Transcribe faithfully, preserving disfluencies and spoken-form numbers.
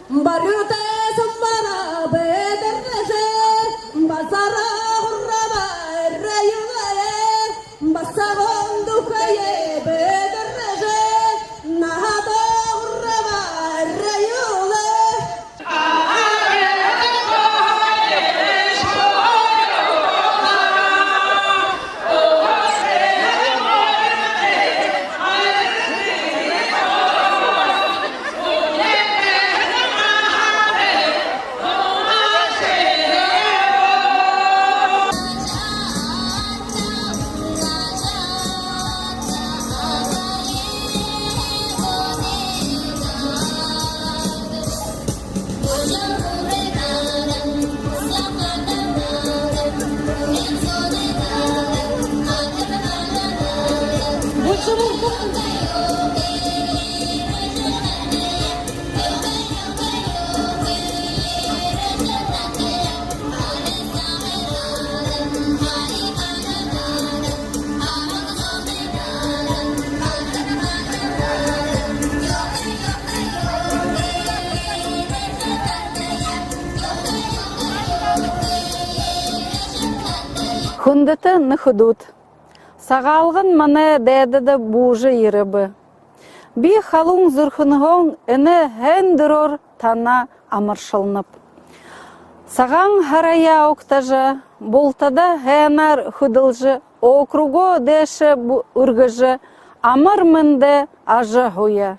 Барюутай самбара бэдэржэ, басара хурраба эрэ юулые, басаган духые бэдэржэ, наһада хурраба эрэ юулые. Хүндэтэ нүхэдүүд, Сагаалган манай дайдада буужа ерэбэ. Би халуун зүрхэнһөө энэ һайн дүрөөр танаа амаршалнаб. Сагаан һараяа угтажа, бултадаа һайнаар хүдэлжэ, округоо дээшээ бу-, үргэжэ, амар мэндэ ажаһууя.